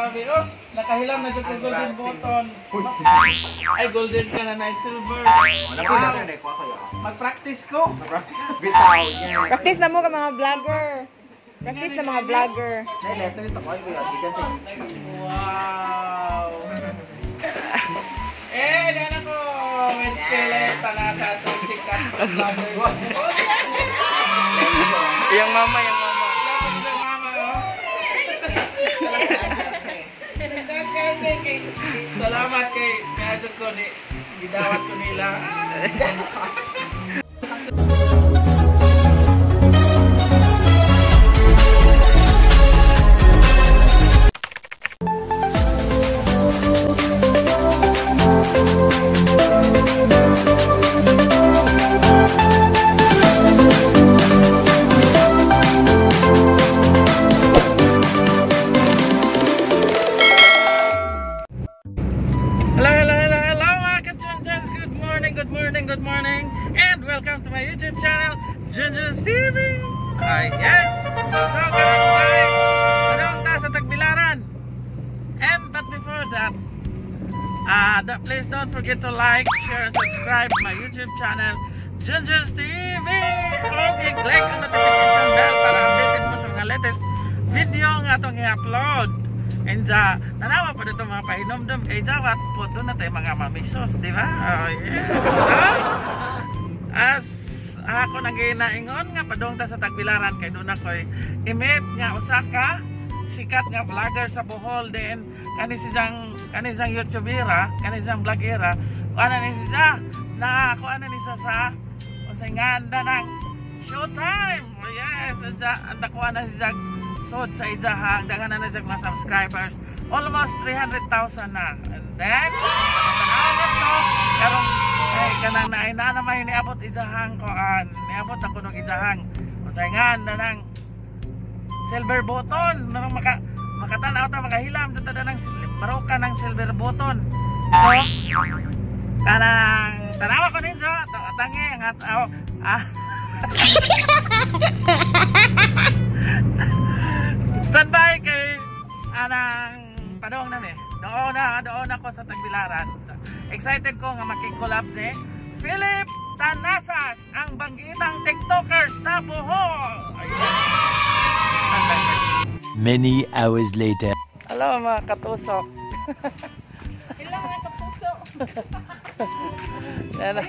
Grabe oh, nakahilam na jud ko golden button. Ay, golden ka na na silver. Wow. Mag-practice ko. Bitaw niya. Practice na mo ka mga vlogger. Practice na mga vlogger. Letter sa ko kuya, gikan sa YouTube. Wow. Eh, dyan ako with Philip Tanasa sa sikat vlogger. Yang mama, yang mama. Mama, oh. Salamat kay medyo ko ni gidawat ko nila. Hello, hello, hello, hello mga ka-Junjuns! Good morning, good morning, good morning! And welcome to my YouTube channel, Junjun's TV! Ayan! So, guys, anong ta sa Tagbilaran? And but before that, please don't forget to like, share, and subscribe my YouTube channel, Junjun's TV! Okay, click ang notification bell para updated mo sa mga latest video nga atong i-upload. And tanawa pa dito mga pahinomdom kay Jawat po doon na tayo mga mamisos, di ba? Oh, yeah. So, as ako nang ginaingon nga padung ta sa Tagbilaran kay doon ako'y imit nga usa ka sikat nga vlogger sa Bohol din kani siyang YouTubera, kani siyang vlogera, kuan ni siya na kuan ni siya sa unsay nganda ng Showtime. Oh, yes, ang dakuan na siya sod sa ijahang daghan na siya mga subscribers, almost 300,000 na. And then ito karong ay kanang naay na naman niabot ijahang koan, niabot ako ng ijahang unsay nganda ng silver button narong makatan-aw ta makahilam ta ng baroka ng silver button. So kanang tanawa ko ninyo tangi ang ataw ah. Stand by kay anang padong nami. Doon ako sa Tagbilaran. Excited ko nga makikolab ni Philip Tanasas, ang banggitang TikToker sa Bohol. Many hours later. Hello mga katusok. Hello mga kapuso. Yan.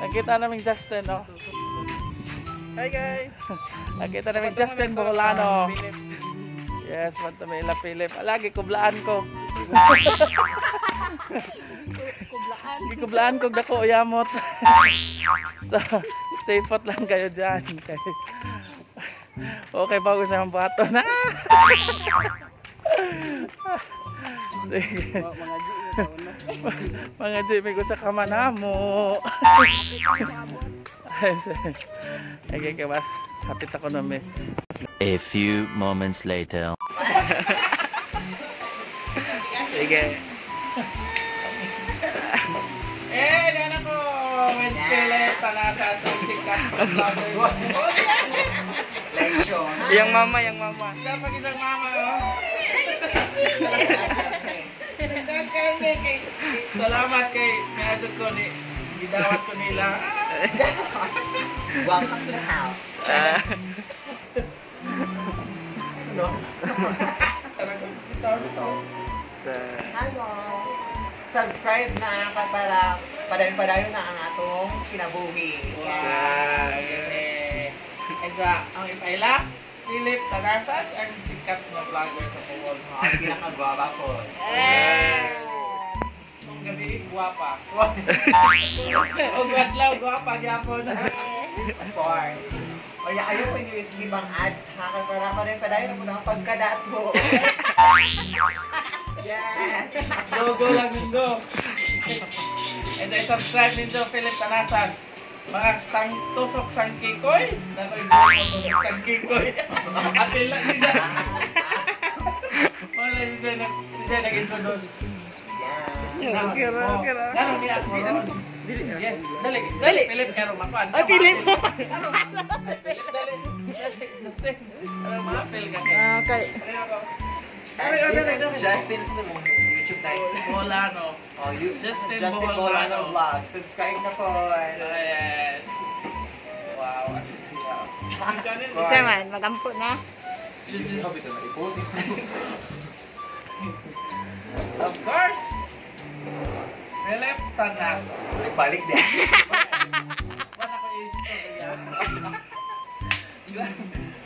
Nakita namin Justin, oh. Hi guys. Nakita namin Justin Boholano. Yes, manto may ila Philip. Lagi kublaan ko. Kublaan. Gikublaan ko dako yamot. So, stay put lang kayo diyan. Okay, bago sa mga bato na. Mga G, may gusto ka manamo. Okay, kaya ba? Hapit ako namin. A few moments later. Sige. Eh, dyan ako with Philip Tanasa sa sikat vlogger. Yang mama, yang mama. Dapat isang mama, oh. Salamat kay medyo ko ni gidawat ko nila. Welcome to the house. Hello. Hello. Subscribe na ka para padayon-padayon na ang atong kinabuhi. Wow. And sa ang ipaila, Philip Tanasas, ang sikat na vlogger sa Bohol. Ang pinakagwaba ko. Kung gabi, guwapa. O adlaw, guwapa gyapon. Of course. O ya, ayaw ko nyo skip ang ads ha, para padayon-padayon na po ang pagkadato. Yes! Go, go lang go. And then subscribe ninyo Philip Tanasas. Mga sang tusok sang kikoy. Nakoy tusok sang kikoy. Apil lang nila. Wala si Zay nag-introduce. Yeah. Okay ra, okay ra. Yes, dali. Dali. Philip karon makuan. Ay, Philip. Philip dali. Justin. Alam maapil ka. Okay. Ano ako? And this is Justin sa mong YouTube na. Bolano. Oh, you, Justin Justin Boholano. Boholano Vlog. Subscribe na po. Yes. Wow, ang sexy na. Isa man, magampo na. Hindi ko na i-post. Of course, Philip Tanaso. Balik din. Wala ko istorya.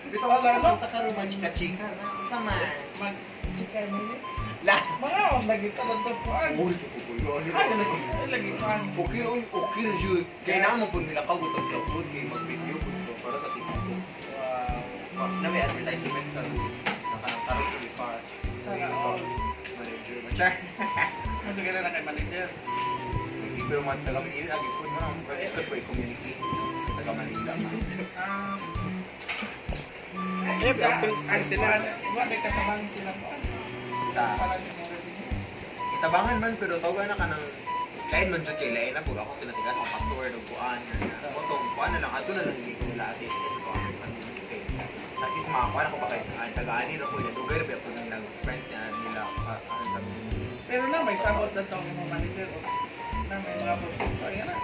Bitaw ko sa karon chika-chika na. Unsa man? Mag chika minutes. La. Mga on lagi ka lang ko an. Uy, kukulo. Ay, lagi lagi ko an. Okay, oy, okay ra jud. Kay na mo pud nila ka gutog ka pud kay mag-video pud ko para sa TikTok. Wow. Na may advertisement karon. Nakanang karon kay pa. Sana all. Manager ba? Char. Ano ka na kay manager? Pero man taga Manila lagi pud mo nang pwede ko i-communicate taga Manila. Ah. Eh, apil sila. Wa kay katabang sila ko. Sa Para yung revenue. itabangan man pero tawag na ka ng lain man jud kay lain na pud ako sila tigas ang customer ug kuan na motong kuan na lang adto na lang hindi ko nila ate ko ang kay at least makakuan ako ba kay ang taga-ani ra ko ila dugay ra ba ako nang nag-friend na nila sa Pero na may sabot na tong imong manager o na may mga proseso ayan na.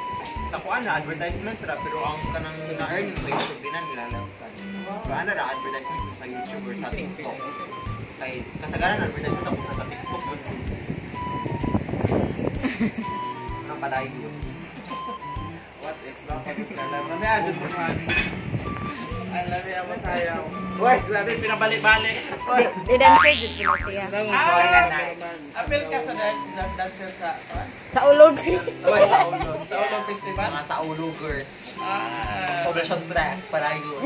Sa kuan na advertisement ra pero ang kanang na-earn sa YouTube din na nila lang. Kuan na ra advertisement mo sa YouTube or sa TikTok. Kay kasagaran advertisement ako sa TikTok man. Anong padayon? What is ba pag alam? May adjud mo man. Ang lami ang masayaw. Uy! Grabe pinabalik-balik. Uy! Di dancer jud ko na siya. Ah, apil ka sa dance dancer sa Sa ulog. Uy, sa ulog. sa Ulog Festival. Mga sa ulogers. Ah. Poblasyon dress, padayon.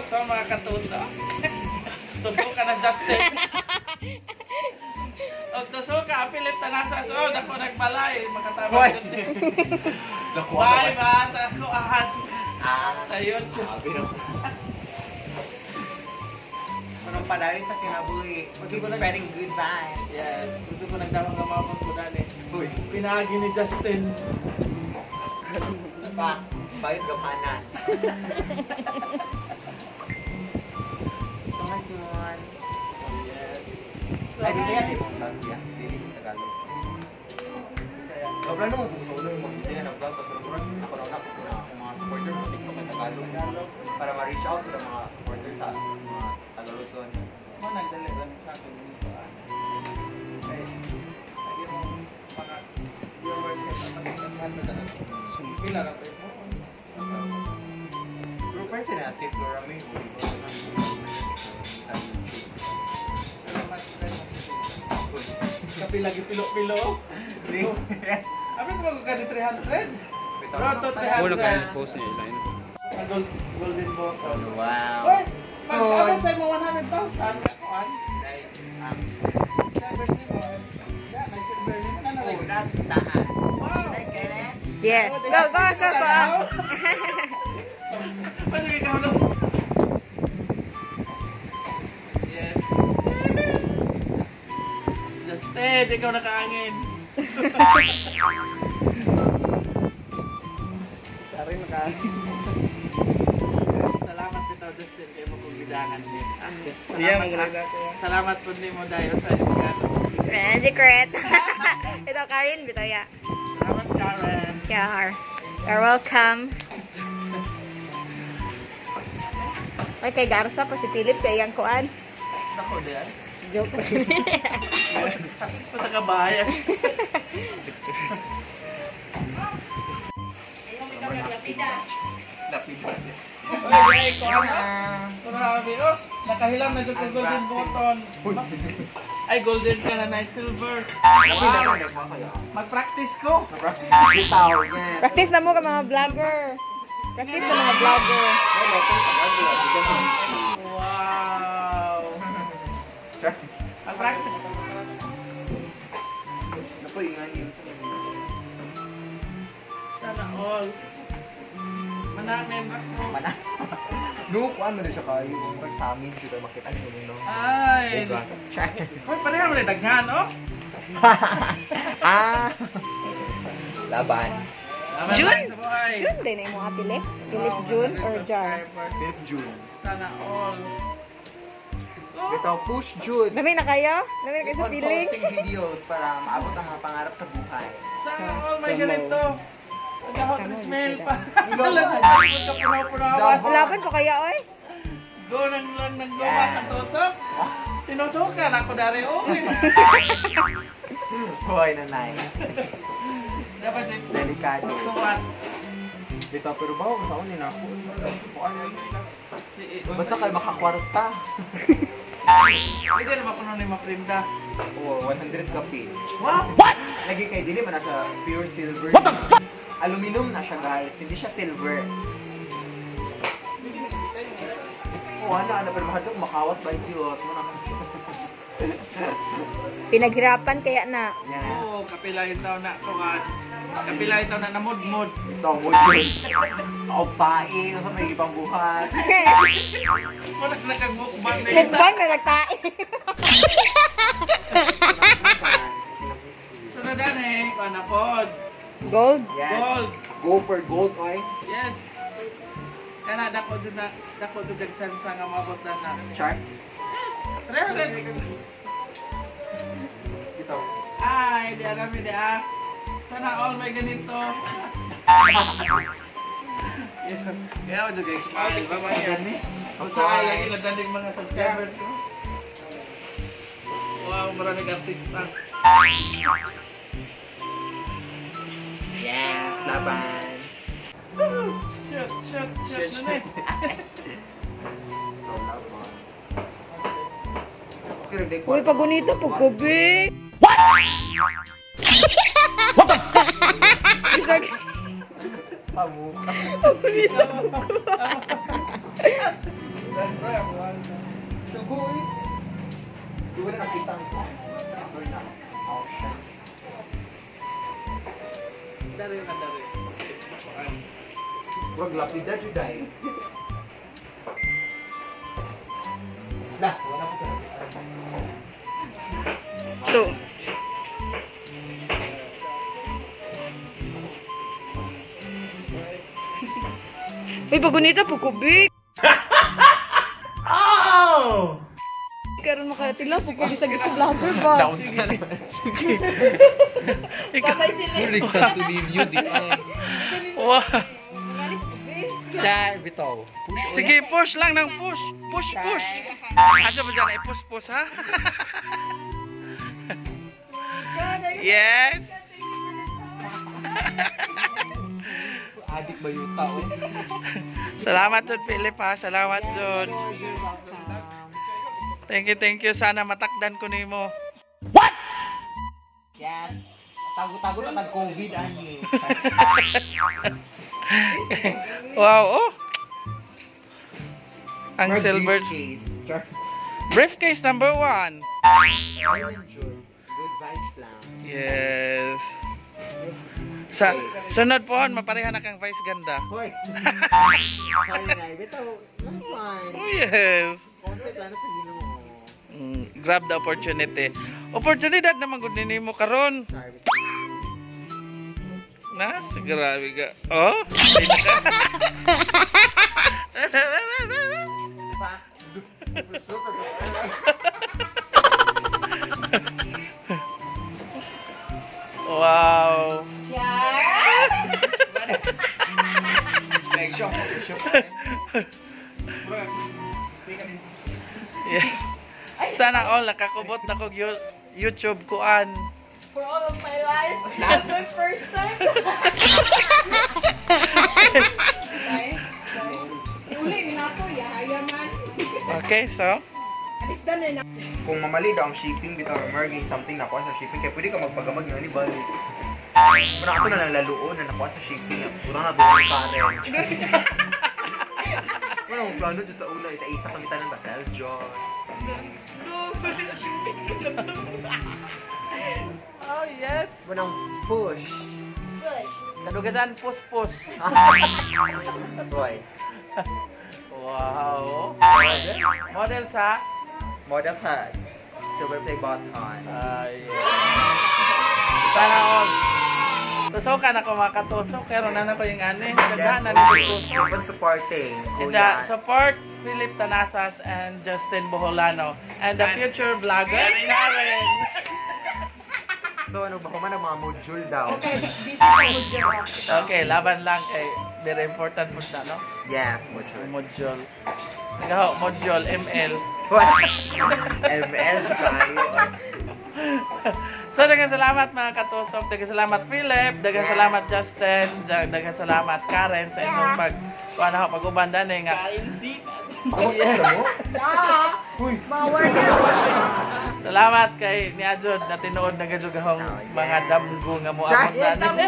So, mga katuso. Tuso ka na, Justin. Og tuso ka, apilit na nasa so, dako nagbalay, makatabang Hoy! jud ni. Nakuha Bye ka ba sa kuahan Ah, sa YouTube. sabi no. Anong padayon sa kinabuhi? Keep spreading good vibes. Yes, gusto ko nagdamang gamamon ko dani. Uy, Pinagi ni Justin. pa, bayot gamhanan. So, ngayon. Yes. So, Ay, di siya, di mo vlog niya. Dili sa Tagalog. Bisaya. Sobrang naman kung sa ulo yung mag-Bisaya na vlog. Pero murag, ako na una ko na ako mga supporter sa TikTok at Tagalog. Tagalog. Para ma-reach out ko ng mga supporter sa mga Tagalog. Mo nagdali lang sa akin dito ah. Kay lagi mo mga viewers kay papasikat na na. Pila ra pa mo. Pero pwede na, si Flora May, huli ko na. Pero mas friend mo kasi. Kapila gipilo-pilo. Abi ko mag ka 300. Roto 300. Wala kayo post niya ilain. Ang golden button. Wow. Uy, pag abot sa imo 100,000 ka kuan. Nice. Silver nimo. Yeah, may silver nimo na Oh, na. that's tahan. Wow. Should I get it? Yeah. Go, go, go, go. Paano kayo kahulog? Yes. Justin, ikaw nakaangin. Sorry nakaangin. Salamat dito, Justin, kayo mo kong gidangan niya. Ah, Siya salamat, mong ah. Salamat po nimo dahil sa imong Secret. Ito Karin bitaw ya. Salamat, Karen. Char. You're welcome. Ay, kay Garza pa si Philip sa iyang kuan. Nako, diyan. Joke. Sa kabayan. Lapid. Oy, ay, kuan ah. Grabe, oh. Nakahilam na dyan kay golden button. Ay, golden ka na, nice silver. Lapid na rin, nagkuha kayo. Mag-practice ko. Bitaw, man. Practice na mo ka mga vlogger. Practice na mga vlogger. Wala, itong Tagalog. Wow. Char. Mag-practice. Naku, ingan yun. Sana all. Manamin ako. Mana. No, kuan man na siya kayo. Murag sa amin, siya makita niyo no. Ay. Bugas. Char. Hoy, pareha mo na daghan, oh. Ah. Laban. June? Sa buhay. June din na imong apile. Philip June or Jar. Philip June. Sana all. Bitaw, push June. Dami na kayo? Dami na kayo Keep sa on feeling? posting videos para maabot ang mga pangarap sa buhay. Sana all may ganito. Nagahot Sana ni all smell sila. pa. Wala sa passport ka punaw-punawan. Laban pa kaya, oy? Doon ang lang naglumat ang tusok. Tinusukan ako dari. Oh, Hoy, nanay. dapat si Delikado. suwat. Bitaw, pero bawo, sa ni na ako. Ano? Si Basta kayo makakwarta. Hindi na ba kuno ni maprimda? Oo, 100 ka page. Wow! Lagi kay dili man nasa pure silver. What the fuck? Aluminum na siya, guys. Hindi siya silver. Oo, ano, ano, pero mahadlok makawat by Diyos. Mo na. Pinaghirapan kaya na. Yan. Oo, kapila yung taon na kuan. Kapila yung taon na namudmod. Ito, mo yun. O, tae. Sa may ibang buhat. Wala na kang mukbang na kita. Mukbang na nagtae. Sunod na eh, kuan na pod. Gold. Yan. Gold. Go for gold, oy. Yes. Kana dako jud na dako jud ang chance nga maabot na na. Char. Yes. 300. Ito. Ay, di arami di ah. Sana all may ganito. Yes. Kaya ako guys, smile. Bye-bye. Basta ay lagi nagdaning mga subscribers ko. Wow, maraming artista. Yes, laban. Shoot, shoot, shoot. Shoot, na eh. Ito, laban. Okay, hindi ko. Uy, pagunito po ko, be. What? What the fuck? Bisag, Pamuka. pagunito po ko. Siyempre, ang buwan. Sugo, eh. Di wala nakita ang number na. Oh, shit. Dari na dari. Murag lapida juday. Lah, wala ko pa. So, Uy, pagunito po ko, be. Oh! Karon makatila po ko, bisag ito vlogger ba? Down ka na. Bye-bye, Philip. Mulig Santo Niño, di ay. Wow. Char, bitaw. Push, oy. Sige, push lang ng push. Push, push. Ano ba dyan? I-push, push, ha? Yes. Adik ba yung tao? Salamat, Jud Philip, ha? Salamat, Jud. You're welcome. Thank you, thank you. Sana matakdan ko nimo. Yes. Tago-tago na tag-COVID, ani. Wow, oh. Ang Murag silver. briefcase. Char. Briefcase number 1. Ayun, Jud. Good vibes lang. Yes. Sa sunod po, mapareha na kang vice ganda. Hoy! Hoy, nay. Bitaw, laban. Oh, yes. Concept lang na sa Ginoo. Grab the opportunity. Oportunidad naman gud nimo karon. Char, bitaw. Na, grabe ka. Oh. Pa. Super. Wow. Like, shock, shock. Yes. Sana all nakakubot na kog YouTube kuan. For all of my life, that's my first time. Uli na ako, yahaya man. Okay, so Alis na na. Kung mamali daw ang shipping, bitaw, merging something nakuha sa shipping, kaya pwede ka magpagamag nga ni balik. Muna ako na nalaluon na nakuha sa shipping. Putang na doon sa karen. Wala akong plano dyan sa una, isa-isa kami tanan ba? Sel John. Oh, yes. Manang push. Sa lugasan puspos. Roy. Wow. Model sa Model hat. Silver play button. Ay. Sana all. Tusokan ako mga katusok, pero na ko yung ani. Daghan na ni tusok. Keep on supporting, And kuya. support Philip Tanasas and Justin Boholano and the future vlogger Karen. So ano ba, human ang mga module daw. Okay, busy sa module. Okay, laban lang kay very important po na, no? Yes, module. Module. Nagaho, module ML. ML tayo. So, daghang salamat mga katusok. Daghang salamat Philip. Daghang salamat Justin. Daghang salamat Karen sa inyong pag kuan ako pag-uban dani nga. Kain si. Yeah. Yeah. Uy, Mga warrior. Salamat kay ni Ajod na tinuod na gajud akong Oh, yeah. mga damgo nga mo Char! amon dani.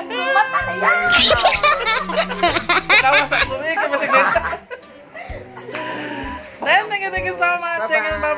Tawa sa tubig, kasi Then, thank you so much. Thank you, bye-bye.